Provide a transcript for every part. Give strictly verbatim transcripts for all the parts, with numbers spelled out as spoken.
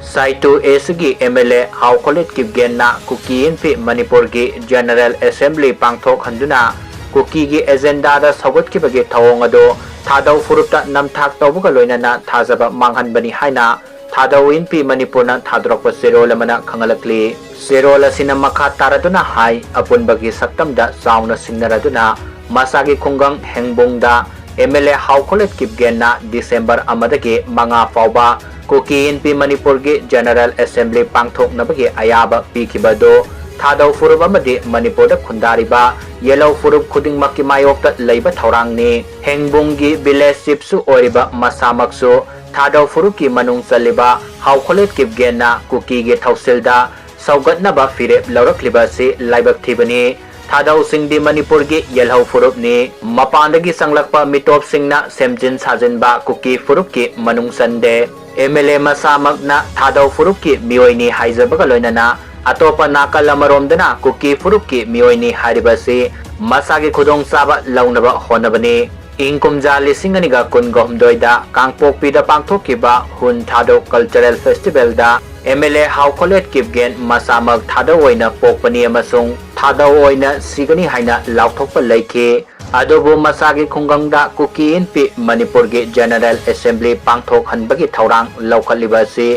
ꯁꯥꯏꯇꯨ ꯑꯦꯁꯒꯤ M L A Haokholet ꯀꯤꯞꯒꯦꯟꯅ ꯀꯨꯀꯤ ꯏꯟꯐꯤ ꯃꯅꯤꯄꯨꯔꯒꯤ general assembly ꯄꯥꯡꯊꯣꯛꯍꯟꯗꯨꯅ ꯀꯨꯀꯤꯒꯤ ꯑꯦꯖꯦꯟꯗꯥꯗ ꯁꯧꯒꯠꯈꯤꯕꯒꯤ ꯊꯧꯑꯣꯡ ꯑꯗꯨ ꯊꯥꯗꯧ ꯐꯨꯔꯨꯞꯇ ꯅꯝꯊꯥꯛ ꯇꯧꯕꯒ ꯂꯣꯏꯅꯅ ꯊꯥꯖꯕ ꯃꯥꯡꯍꯟꯕꯅꯤ ꯍꯥꯏꯅ ꯊꯥꯗꯧ ꯏꯟꯐꯤ ꯃꯅꯤꯄꯨꯔꯅ ꯊꯥꯗꯣꯔꯛꯄ ꯆꯦꯔꯣꯜ ꯑꯃꯅ ꯈꯪꯍꯜꯂꯛꯂꯤ꯫ ꯆꯦꯔꯣꯜ ꯑꯁꯤꯅ ꯃꯈꯥ ꯇꯥꯔꯗꯨꯅ ꯍꯥꯏ, ꯑꯄꯨꯟꯕꯒꯤ ꯁꯛꯇꯝꯗ ꯆꯥꯎꯅ ꯁꯤꯡꯅꯔꯗꯨꯅ ꯃꯁꯥꯒꯤ ꯈꯨꯡꯒꯪ ꯍꯦꯡꯕꯨꯡꯗ M L A Haokholet ꯀꯤꯞꯒꯦꯟꯅ ꯗꯤꯁꯦꯝꯕꯔ ꯑꯃꯗꯒꯤ ꯃꯉꯥ ꯐꯥꯎꯕ ꯀꯨꯀꯤ ꯏꯟꯄꯤ ꯃꯅꯤꯄꯨꯔꯒꯤ ꯖꯦꯅꯔꯦꯜ ꯑꯦꯁꯦꯝꯕ꯭ꯂꯤ ꯄꯥꯡꯊꯣꯛꯅꯕꯒꯤ ꯑꯌꯥꯕ ꯄꯤꯈꯤꯕ ꯑꯗꯨ ꯊꯥꯗꯧ ꯐꯨꯔꯨꯞ ꯑꯃꯗꯤ ꯃꯅꯤꯄꯨꯔꯗ ꯈꯨꯟꯗꯥꯔꯤꯕ ꯌꯦꯜꯍꯧ ꯐꯨꯔꯨꯞ ꯈꯨꯗꯤꯡꯃꯛꯀꯤ ꯃꯥꯌꯣꯛꯇ ꯂꯩꯕ ꯊꯧꯔꯥꯡꯅꯤ꯫ ꯍꯦꯡꯕꯨꯡꯒꯤ ꯚꯤꯂꯦꯖ ꯆꯤꯞꯁꯨ ꯑꯣꯏꯔꯤꯕ ꯃꯁꯥꯃꯛꯁꯨ ꯊꯥꯗꯧ ꯐꯨꯔꯨꯞꯀꯤ ꯃꯅꯨꯡ ꯆꯜꯂꯤꯕ ꯍꯥꯎ ꯈꯣꯂꯦꯠ ꯀꯤꯞꯒꯦꯟꯅ ꯀꯨꯀꯤꯒꯤ ꯊꯧꯁꯤꯜꯗ ꯁꯧꯒꯠꯅꯕ ꯐꯤꯔꯦꯞ ꯂꯧꯔꯛꯂꯤꯕ ꯑꯁꯤ ꯂꯥꯏꯕꯛ ꯊꯤꯕꯅꯤ꯫ ꯊꯥꯗꯧꯁꯤꯡꯗꯤ ꯃꯅꯤꯄꯨꯔꯒꯤ ꯌꯦꯜꯍꯧ ꯐꯨꯔꯨꯞꯅꯤ꯫ ꯃꯄꯥꯟꯗꯒꯤ ꯆꯪꯂꯛꯄ ꯃꯤꯇꯣꯞꯁꯤꯡꯅ ꯁꯦꯝꯖꯤꯟ ꯁꯥꯖꯤꯟꯕ ꯀꯨꯀꯤ ꯐꯨꯔꯨꯞꯀꯤ ꯃꯅꯨꯡ ꯆꯟꯗꯦ꯫ ꯑꯦꯝ ꯑꯦꯜ ꯑꯦ ꯃꯁꯥꯃꯛꯅ ꯊꯥꯗꯧ ꯐꯨꯔꯨꯞꯀꯤ ꯃꯤꯑꯣꯏꯅꯤ ꯍꯥꯏꯖꯕꯒ ꯂꯣꯏꯅꯅ ꯑꯇꯣꯞꯄ ꯅꯥꯀꯜ ꯑꯃꯔꯣꯝꯗꯅ ꯀꯨꯀꯤ ꯐꯨꯔꯨꯞꯀꯤ ꯃꯤꯑꯣꯏꯅꯤ ꯍꯥꯏꯔꯤꯕ ꯑꯁꯤ ꯃꯁꯥꯒꯤ ꯈꯨꯗꯣꯡꯆꯥꯕ ꯂꯧꯅꯕ ꯍꯣꯠꯅꯕꯅꯤ꯫ ꯏꯪ ꯀꯨꯝꯖꯥ ꯂꯤꯁꯤꯡ ꯑꯅꯤꯒ ꯀꯨꯟꯒ ꯍꯨꯝꯗꯣꯏꯗ ꯀꯥꯡꯄꯣꯛꯄꯤꯗ ꯄꯥꯡꯊꯣꯛꯈꯤꯕ ꯍꯨꯟ ꯊꯥꯗꯧ ꯀꯜꯆꯔꯦꯜ ꯐꯦꯁꯇꯤꯚꯦꯜꯗ ꯑꯦꯝ ꯑꯦꯜ ꯑꯦ ꯍꯥꯎ ꯈꯣꯂꯦꯠ ꯀꯤꯞꯒꯦꯟ ꯃꯁꯥꯃꯛ ꯊꯥꯗꯧ ꯑꯣꯏꯅ ꯄꯣꯛꯄꯅꯤ ꯑꯃꯁꯨꯡ ꯊꯥꯗꯧ ꯑꯣꯏꯅ ꯁꯤꯒꯅꯤ ꯍꯥꯏꯅ ꯂꯥꯎꯊꯣꯛꯄ ꯂꯩꯈꯤ꯫ ꯑꯗꯨꯕꯨ ꯃꯁꯥꯒꯤ ꯈꯨꯡꯒꯪꯗ ꯀꯨꯀꯤ ꯏꯟꯄꯤ ꯃꯅꯤꯄꯨꯔꯒꯤ ꯖꯦꯅꯔꯦꯜ ꯑꯦꯁꯦꯝꯕ꯭ꯂꯤ ꯄꯥꯡꯊꯣꯛꯍꯟꯕꯒꯤ ꯊꯧꯔꯥꯡ ꯂꯧꯈꯠꯂꯤꯕ ꯑꯁꯤ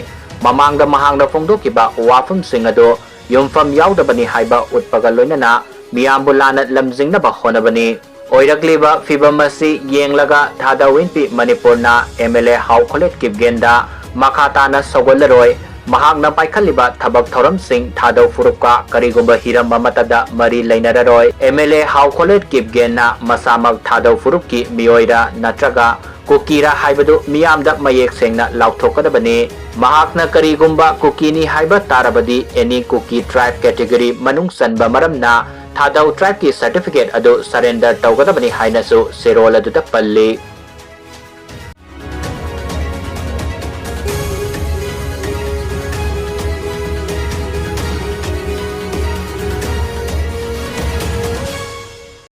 ꯃꯃꯥꯡꯗ ꯃꯍꯥꯛꯅ ꯐꯣꯡꯗꯣꯛꯈꯤꯕ ꯋꯥꯐꯝꯁꯤꯡ ꯑꯗꯨ ꯌꯨꯝꯐꯝ ꯌꯥꯎꯗꯕꯅꯤ ꯍꯥꯏꯕ ꯎꯠꯄꯒ ꯂꯣꯏꯅꯅ ꯃꯤꯌꯥꯝꯕꯨ ꯂꯥꯟꯅ ꯂꯝꯖꯤꯡꯅꯕ ꯍꯣꯠꯅꯕꯅꯤ꯫ ꯑꯣꯏꯔꯛꯂꯤꯕ ꯐꯤꯚꯝ ꯑꯁꯤ ꯌꯦꯡꯂꯒ ꯊꯥꯗꯧ ꯏꯟꯄꯤ ꯃꯅꯤꯄꯨꯔꯅ ꯑꯦꯝ ꯑꯦꯜ ꯑꯦ ꯍꯥꯎ ꯈꯣꯂꯦꯠ ꯀꯤꯞꯒꯦꯟꯗ ꯃꯈꯥ ꯇꯥꯅ ꯁꯧꯒꯠꯂꯔꯣꯏ꯫ ꯃꯍꯥꯛꯅ ꯄꯥꯏꯈꯠꯂꯤꯕ ꯊꯕꯛ ꯊꯧꯔꯝꯁꯤꯡ ꯊꯥꯗꯧ ꯐꯨꯔꯨꯞꯀ ꯀꯔꯤꯒꯨꯝꯕ ꯍꯤꯔꯝ ꯑꯃꯠꯇꯗ ꯃꯔꯤ ꯂꯩꯅꯔꯔꯣꯏ꯫ M L A Haokholet ꯀꯤꯞꯒꯦꯟꯅ ꯃꯁꯥꯃꯛ ꯊꯥꯗꯧ ꯐꯨꯔꯨꯞꯀꯤ ꯃꯤꯑꯣꯏꯔ ꯅꯠꯇ꯭ꯔꯒ ꯀꯨꯀꯤꯔ ꯍꯥꯏꯕꯗꯨ ꯃꯤꯌꯥꯝꯗ ꯃꯌꯦꯛ ꯁꯦꯡꯅ ꯂꯥꯎꯊꯣꯛꯀꯗꯕꯅꯤ꯫ ꯃꯍꯥꯛꯅ ꯀꯔꯤꯒꯨꯝꯕ ꯀꯨꯀꯤꯅꯤ ꯍꯥꯏꯕ ꯇꯥꯔꯕꯗꯤ ꯑꯦꯅꯤ ꯀꯨꯀꯤ ꯇ꯭ꯔꯥꯏꯕ ꯀꯦꯇꯦꯒꯣꯔꯤ ꯃꯅꯨꯡ ꯆꯟꯕ ꯃꯔꯝꯅ ꯊꯥꯗꯧ ꯇ꯭ꯔꯥꯏꯕꯀꯤ ꯁꯔꯇꯤꯐꯤꯀꯦꯠ ꯑꯗꯨ ꯁꯔꯦꯟꯗꯔ ꯇꯧꯒꯗꯕꯅꯤ ꯍꯥꯏꯅꯁꯨ ꯆꯦꯔꯣꯜ ꯑꯗꯨꯗ ꯄꯜꯂꯤ꯫